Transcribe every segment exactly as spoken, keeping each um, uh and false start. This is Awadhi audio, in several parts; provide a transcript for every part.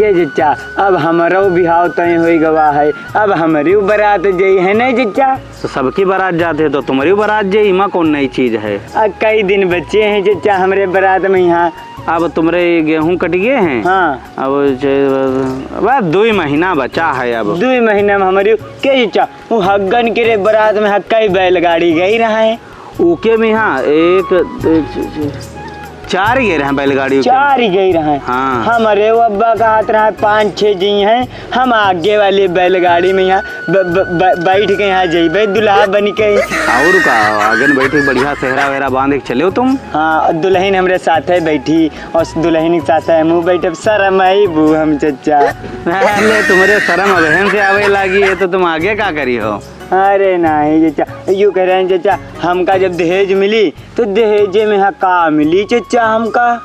के चचा, अब हमरो बिहाव तय होई गवा है, अब हमरी बारात जई है नहीं चचा? तो सबकी बारात जात है तो तुम्हरी बारात जई, इमा कौन नई चीज है? अब कई दिन बचे हैं चचा हमरे बारात में यहाँ। अब तुम्हरे गेहूं कट गए हैं। हाँ। अब च-, बस दुई महीना बचा है अब। दुई महीना में हमरी के चचा, वो हग्गन के रे बारात में हक्का ही बैलगाड़ी गई रहा है। ओके में हाँ, एक, एक, चार ही गए रहे बैलगाड़ी के। चार ही गए रहे। हाँ। हमरे वो अब्बा का हाथ रहा, पाँच छः जी हैं, हम आगे वाली बैलगाड़ी में यहाँ ब-, ब-, ब-, बैठ के यहाँ जइबे दुल्हा बन के। और का, आगे में बैठ के बढ़िया सेहरा वेहरा बांध के चलेउ तुम। हाँ, और दुलहिन हमरे साथे बैठी, और दुलहिन के साथे हमहू बैठब, शरम आइबू हम चचा। अरे, तुम्हरे शरम अबहिन से आवे लागी है, तो तुम आगे का करी हो? अरे नाहीं चचा, यू कह रहे हैं चचा, हमका जब दहेज मिली तो दहेजे में हा का मिली चचा हमका?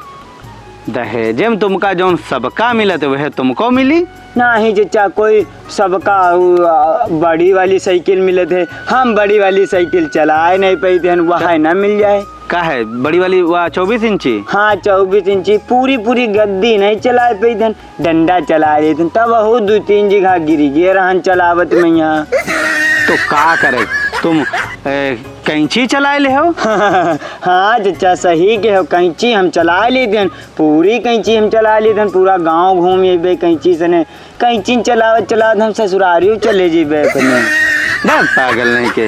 दहेजे में तुमका जौन सबका मिलत वह तुमको मिली? नाहीं चचा, कोई सबका उ, आ, बड़ी वाली साइकिल मिलत है, हम बड़ी वाली साइकिल चलाए नहीं पाइत हन, वह ना मिल जाए। का है बड़ी वाली, वह चउबीस इंची? हाँ, चउबीस इंची, पूरी पूरी गद्दी नहीं चलाए पाइत हन। डंडा चला लेत हन, तब वहू दू तीन जगह गिर गए रहन चलावत में यहाँ। तो का करे तुम, ए, कैंची चलाए ले हो? हाँ चचा, सही के हो, कैंची हम चलाए लेत हन, पूरी कैंची हम चलाए लेत हन, पूरा गाँव घूम अइबे कैंची सने। कैंची चलावत चलावत हम ससुरारियो चले जइबे अपने। बस पागल नहीं के,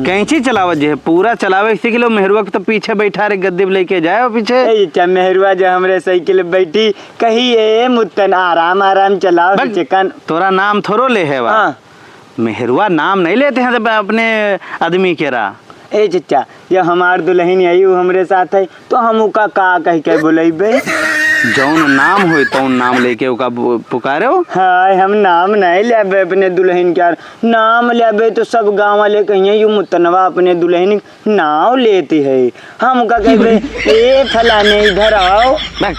कैंची चलावत जे है, पूरा चलावे सीख लो, मेहरुआ के तो पीछे बैठा रे, गद्दी पे लेके जाए पीछे। ए चचा, मेहरुआ जो हमरे साइकिल पे बैठी, कही, "ए मुत्तन, आराम आराम चलाओ, बक, चिकन।" तोरा नाम थोड़ो ले है वा। हाँ। मेहरुआ नाम नहीं लेते हैं जब अपने आदमी के रा। ए चचा, जब हमार दुलहिन आई, उ हमरे साथ है, तो हम उका का कह के बुलइबे? जौन नाम होई, तौन नाम लेके उका बु-, पुकारो। हाय, हम नाम नहीं लेबे अपने दुलहिन के यार। नाम लेबे तो सब गाँव वाले कहिए, "यू मुत्तनवा अपने दुलहिन नाव लेती है।" हम का कहबे, "ए फलाने, इधर आओ।" बक,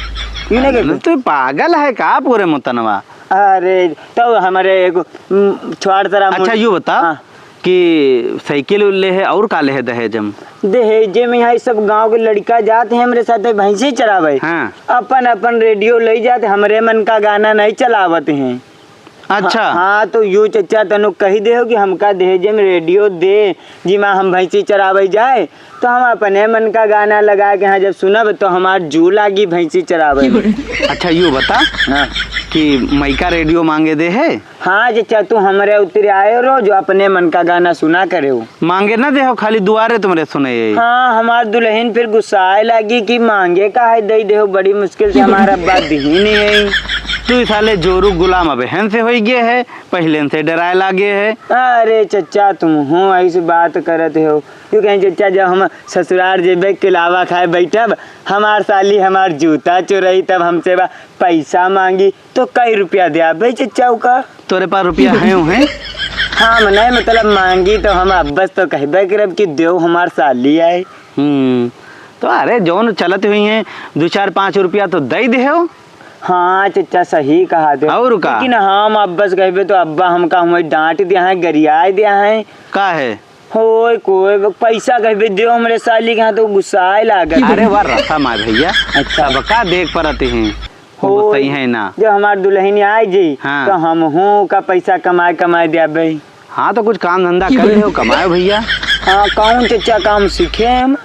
यू नहीं कहबे। तू पागल है का पूरे मुत्तनवा? अरे, तो हमरे एगो, उम, छोड़ तरा अच्छा, मुन-, यू बता हाँ। कि साइकिल ले है और का ले है दहेज में? दहेजे में यहाँ सब गाँव के लड़का जात हैं हमरे साथे भैंसी चरावे। हाँ। अपन अपन रेडियो ले जात, हमरे मन का गाना नहीं चलावत हैं। अच्छा। हाँ, हाँ, तो यू चचा तनु कही दे हो कि हमका दहेजे में रेडियो दे, जिमा हम भैंसी चरावे जाए, तो हम अपने मन का गाना लगा के यहाँ जब सुनब तो हमार जू लागी भैंसी चरावे में। अच्छा, यू बता हाँ। कि मइका रेडियो मांगे दे है? हाँ चचा, तू हमरे उतरे आए रो जो अपने मन का गाना सुना करे हो। मांगे ना दे हो, खाली दुआरे तुम्हरे सुने है। हाँ, हमार दुलहिन फिर गुस्साए लागी कि मांगे का है, दे दे हो, बड़ी मुश्किल से हमारा अब्बा दिहिन है। तू साले जोरू गुलाम अबहिन से होई गए है, पहिले से डराए लागे है। अरे चचा, तुम हो ऐसी बात करत हो। यू कहीं चचा, जब हम ससुरार जेबे किलावा खाए बैठब, हमार साली हमार जूता चुरई, तब हमसे बा पैसा मांगी, तो कई रुपया द्याबे चचा उका? तोरे पास रुपया है, है? हाँ, मने मतलब मांगी तो हम अब्बस तो कहबे करब कि देव हमार साली आए। हम्म, तो अरे जौन चलत हुई हैं, दो चार पाँच रुपया तो दे दे हो। हाँ चचा, सही कहा दे। और का? लेकिन हम अब्बस कहबे तो अब्बा हमका हमें डांट दिया है, गरियाए दिया है। का है? होय कोय पैसा कहबे देव हमरे साली के यहाँ तो गुस्साए लागत। अरे वाह, रसम आए भैया। अच्छा। सबका देख परत ही। होय। सही है ना? जब हमार दुलहिन आए जी, हाँ। तो हमहू का पैसा कमाए, कमाए द्याबे। हाँ, तो कुछ काम धंधा कर ले हो, कमाए भैया। हाँ, कौन चचा काम सीखे हम?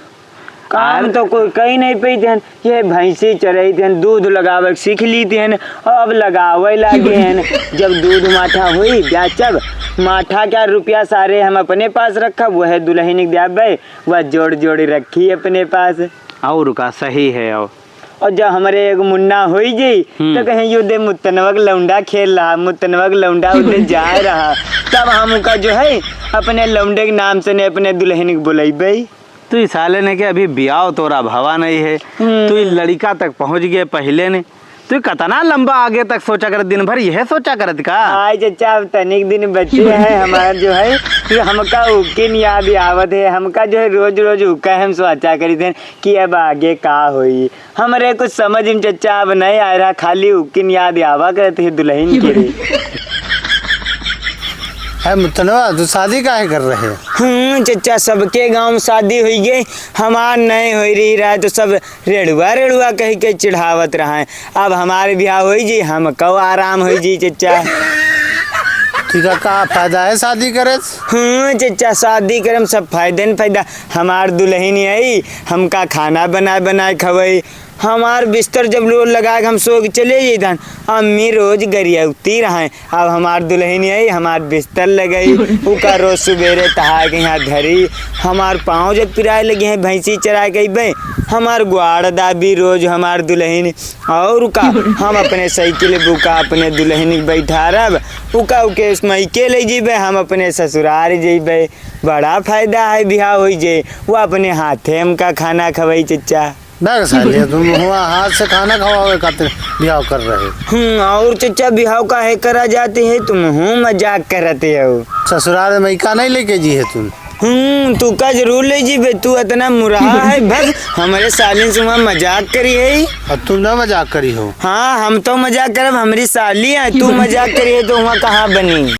काम अरे तो कोई कही नहीं पई देन। ये भैंसी चरई देन, दूध लगावे सीख ली देन, अब लगावे लागे हन। जब दूध माठा हुई, बेचब, माठा क्या रुपया सारे हम अपने पास रखब, वह दुलहिन के द्याबे, वह जोड़ जोड़ रखी अपने पास। और का सही है। और और जब हमरे एगो मुन्ना होई जाई, हम्म। तो कहें, "यो दे मुतनवा के लौंडा खेल रहा, मुतनवा के लौंडा उधर जाए रहा।" तब हम उका जो है, अपने लौंडे के नाम से ने अपने दुलहिन के बुलइबे। तू ई साले ने के अभी बियाह तोरा भवा नहीं है, हम्म। तू ई लड़िका तक पहुँच गए पहिले ने। तू कतना लंबा आगे तक सोचा करत, दिन भर यह सोचा करत का? आय चचा, अब तनिक दिन बचे हैं हमार जो है, फिर हमका उकिन याद आवत है, हमका जो है रोज रोज उका हम सोचा करी थे कि अब आगे का होई। हमरे कुछ समझ में चचा अब नहीं आ रहा, खाली उकिन याद आवा करत है दुलहिन के रे। है मुतनवा, तू शादी काहे कर रहे? हम्म, चचा, सबके गाँव में शादी होई गई, हमार नहीं होई रही रहा, तो सब रेड़ुआ रेड़ुआ कहि के चिढ़ावत रहा है। अब हमार बियाह होई जी, हमको आराम होई जी, चचा। ठीक है, का फायदा है शादी करे से? हम्म, चचा, शादी करे में सब फायदे न फायदा। हमार दुलहिन आई, हमका खाना बनाए बनाए खवई, हमार बिस्तर जब लोर लगाए के हम सो के चले जइतन, अम्मी रोज गरियौती रहैं। अब हमार दुलहिन आई, हमार बिस्तर लगई, उका रोज सुबेरे तहाए के यहाँ धरी। हमार पाँव जब पिराए लगिहैं, भैंसी चराए के अइबे, हमार ग्वाड़ दाबी रोज हमार दुलहिन। और का, हम अपने साइकिल बुका अपने दुलहिन के बैठारब, उका उके मइके ले जइबे, हम अपने ससुरार जइबे। बड़ा फायदा है बियाह होई जे, वो अपने हाथे हमका खाना खवई, चचा। ना साले, तुम हुआ हाथ से खाना खवावे खातिर बियाह कर रहे। हम्म, और चचा, बियाह काहे करा जाते है? तुम हूँ मजाक करते हो। ससुराल में का नहीं लेके जी है तुम? हम्म, तू का जरूर ले जीबे, तू इतना मुरहा है, बस हमरे सालिन से वहाँ मजाक करी है। और तुम ना मजाक करी हो। हाँ, हम तो मजाक करब, हमरी साली है, तू मजाक करी है तो वहाँ कहाँ बनी?